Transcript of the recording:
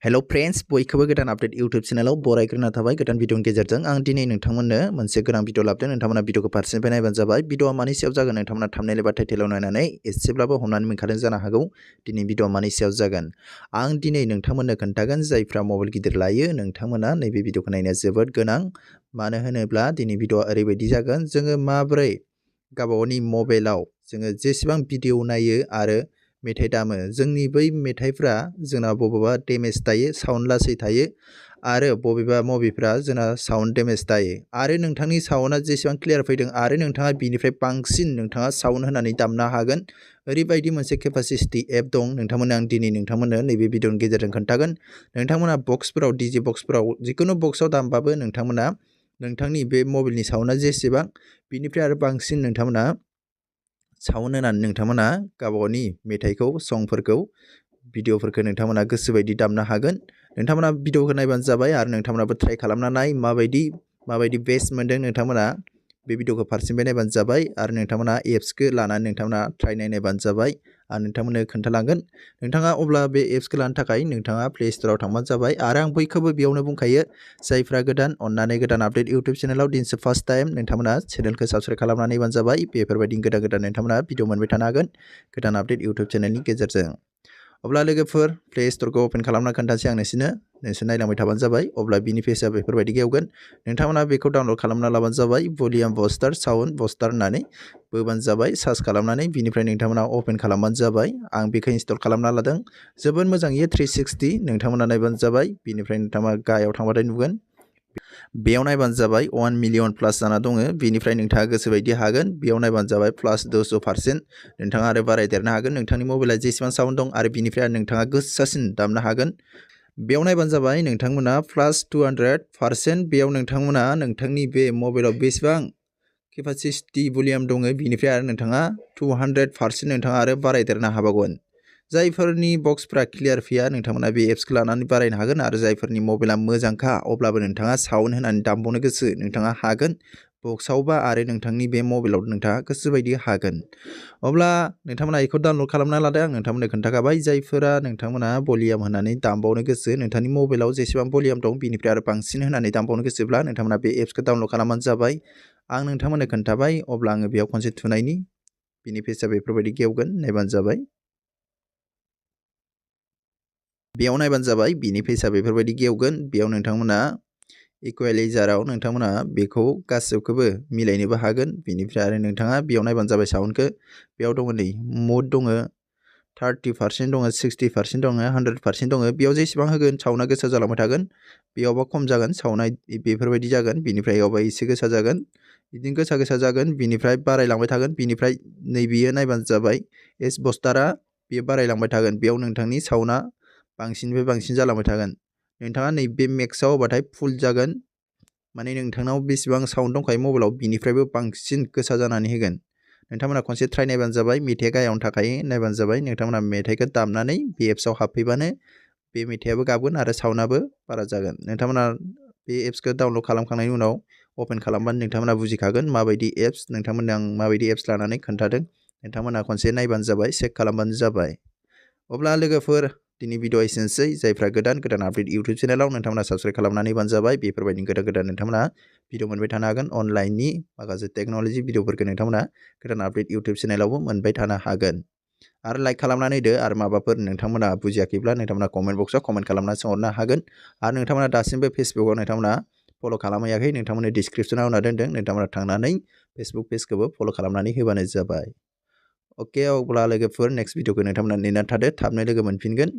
hello friends बयखौबो गोदान update YouTube चैनलाव बरायग्रोना थाबाय गोदान भिडिअनि गेजेरजों आं दिनै नोंथांमोननो मोनसे गोनां भिडिअ लाबोदों नोंथांमोना भिडिअखौ फारसेनिफ्राय नायबानो जाबाय भिडिअआ मानि सायाव जागोन नोंथांमोना थाम्बनेल एबा टाइटेलाव नायनानै एसेब्लाबो हमनानै मोनखादों जानो हागौ दिनै भिडिअआ मानि सायाव जागोन आं दिनै नोंथांमोननो खोन्थागोन जायफ्रा मबाइल गिदिर लायो नोंथांमोना नैबे भिडिअखौ नायनाया जोबोद गोनां मानो होनोब्ला दिनै भिडिअआ ओरैबायदि जागोन जोङो माबोरै गावबागावनि मबाइलाव जोङो जेसेबां भिडिअ नायो आरो मेथाइ दामो जोंनि बै मेथाइफ्रा जोंना बबेबा डेमेज थायो साउन्ड लासै थायो आरो बबेबा मबिफ्रा जोंना साउन्ड डेमेज थायो आरो नोंथांनि साउन्डआ जेसेबां क्लियार फैदों आरो नोंथाङा बिनिफ्राय बांसिन नोंथाङा साउन्ड होनानै दामनो हागोन ओरैबायदि मोनसे केपासिटी एप दं नोंथांमोननो आं दिनै नोंथांमोननो नैबे भिडिअनि गेजेरजों खोन्थागोन नोंथांमोना बक्सफोराव डीजे बक्सफोराव जिखुनु बक्सआव दामबाबो नोंथांमोना नोंथांनि बे मबाइलनि साउन्डआ जेसेबां बिनिफ्राय आरो बांसिन नोंथांमोना साउन्ड होनानै नोंथांमोना गावबागावनि मेथाइखौ संफोरखौ भिडिअफोरखौ नोंथांमोना गोसोबायदि दामनो हागोन नोंथांमोना भिडिअखौ नायबानो जाबाय आरो नोंथांमोनाबो ट्राइ खालामना नाय माबायदि बेस्ट मोनदों नोंथांमोना बे भिडिअखौ फारसेनिफ्राय नायबानो जाबाय आरो नोंथांमोना एप्सखौ लानानै नोंथांमोना ट्राइ नायबानो जाबाय आरो नोंथांमोननो खोन्थालांगोन नोंथाङा अब्ला बे एप्सखौ लानो थाखाय नोंथाङा प्ले स्ट'राव थांबानो जाबाय आरो आं बयखौबो बेयावनो बुंखायो जायफ्रा गोदान अन्नानै गोदान आपडेट इउट्युब चेनेलाव दिनैसो फार्स्ट टाइम नोंथांमोना चेनेलखौ साबस्क्राइब खालामनानै नायबानो जाबाय बेफोरबायदि गोदान नोंथांमोना भिडिअ मोनबाय थानो हागोन गोदान आपडेट इउट्युब चेनेलनि गेजेरजों अब्ला लोगोफोर प्ले स्ट'रखौ अपेन खालामना खोन्थासै आं नोंसोर नायलांबाय थाबानो जाबाय अब्ला बिनि पेजआ बेफोरबायदि गेवगोन नोंथांमोना बेखौ डाउनलड खालामना लाबानो जाबाय भलिउम बुस्टार साउन्ड बुस्टार होननानै बोबानो जाबाय सार्च खालामनानै बिनिफ्राय नोंथांमोना अपेन खालामबानो जाबाय आं बेखौ इनस्टल खालामना लादों जोबोद मोजां इयो 360 नोंथांमोना नायबानो जाबाय बिनिफ्राय नोंथांमोना गाहायाव थांबाथाय नुगोन बेयाव नायबानो जाबाय 1 मिलियन प्लास जाना दङ बेनिफ्राय नोंथाङा गोसोबायदि हागोन बेयाव नायबानो जाबाय प्लास 200% नोंथाङा आरो बारायदेरनो हागोन नोंथांनि मबाइला जेसेबां साउन्ड दं आरो बिनिफ्राय नोंथाङा गोसासिन दामनो हागोन बेयाव नायबानो जाबाय नोंथांमोना प्लास 200% बेयाव नोंथांमोना नोंथांनि बे मबाइलाव बेसेबां केपासिटी भलिउम दङ बिनिफ्राय आरो नोंथाङा 200% नोंथाङा आरो बारायदेरनो हाबावगोन जायफोरनि बक्सफ्रा क्लियार फैया नोंथांमोना बे एप्सखौ लानानै बारायनो हागोन आरो जायफोरनि मबाइला मोजांखा अब्लाबो नोंथाङा साउन्ड होनानै दामबावनो गोसो नोंथाङा हागोन बक्सआवबा आरो नोंथांनि बे मबाइलाव नोंथाङा गोसोबायदि हागोन अब्ला नोंथांमोना बेखौ डाउनलड खालामना लादों आं नोंथांमोननो खोन्थाखाबाय जायफोरा नोंथांमोना भलिउम होनानै दामबावनो गोसो नोंथांनि मबाइलाव जेसेबां भलिउम दं बिनिफ्राय आरो बांसिन होनानै दामबावनो गोसोब्ला नोंथांमोना बे एप्सखौ डाउनलड खालामबानो जाबाय आं नोंथांमोननो खोन्थाबाय अब्ला आङो बेयाव खनसे थुनायनि बिनि पेजआ बेफोरबायदि गेवगोन नायबानो जाबाय बेयाव नायबानो जाबाय बिनि पेजआ बेफोरबायदि गेवगोन बेयाव नोंथांमोना इकुवेलाइजाराव नोंथांमोना बेखौ गासैखौबो मिलायनोबो हागोन बिनिफ्राय आरो नोंथाङा बेयाव नायबानो जाबाय साउन्डखौ बेयाव दङ नै मुड दङ 30% दङ 60% दङ 100% दङ बेयाव जेसेबां होगोन साउन्डआ गोसा जालांबाय थागोन बेयावबा खम जागोन साउन्डआ बेफोरबायदि जागोन बिनिफ्राय बेयावबा एसे गोसा जागोन बिदिनो गोसा जागोन बिनिफ्राय बारायलांबाय थागोन बिनिफ्राय नैबेयो नायबानो जाबाय एस बुस्टारा बेयो बारायलांबाय थागोन बेयाव नोंथांनि साउन्डआ बांसिननिफ्राय बांसिन जालांबाय थागोन नोंथाङा नैबे मेक्सआव होबाथाय फुल जागोन माने नोंथांनाव बेसेबां साउन्ड दंखायो मबाइलाव बिनिफ्रायबो बांसिन गोसा जानानै होगोन नोंथांमोना खनसे ट्राइ नायबानो जाबाय मेथाइआ गाहायावनो थाखायो नायबानो जाबाय नोंथांमोना मेथाइखौ दामनानै बे एप्सआव हाबफैबानो बे मेथाइआबो गाबगोन आरो साउन्डआबो बारा जागोन नोंथांमोना बे एप्सखौ डाउनलड खालामखांनायनि उनाव अपेन खालामबानो नोंथांमोना बुजिखागोन माबायदि एप्स नोंथांमोननो आं माबायदि एप्स लानानै खोन्थादों नोंथांमोना खनसे नायबानो जाबाय चेक खालामबानो जाबाय अब्ला लोगोफोर दिनै भिडिअ एसेनोसै जायफ्रा गोदान आपडेट इउट्युब चेनेलाव नोंथांमोना साबस्क्राइब खालामनानै नायबानो जाबाय बेफोरबायदि गोदान नोंथांमोना भिडिअ मोनबाय थानो हागोन अनलाइननि माखासे टेक्न'लजि भिडिअफोरखौ नोंथांमोना गोदान आपडेट इउट्युब चेनेलावबो मोनबाय थानो हागोन आरो लाइक खालामनानै होदो आरो माबाफोर नोंथांमोना बुजियाखैब्ला नोंथांमोना कमेन्ट बक्सआव कमेन्ट खालामना सोंहरनो हागोन आरो नोंथांमोना दासिमबो फेसबुकआव नोंथांमोना फल' खालामहैयाखै नोंथांमोननि डिसक्रिप्सनाव होना दोनदों नोंथांमोना थांनानै फेसबुक पेजखौबो फल' खालामनानै होबानो जाबाय अके अब्ला लोगोफोर नेक्स्ट भिडिअखौ नोंथांमोना नेनानै थादो थाबनो लोगो मोनफिनगोन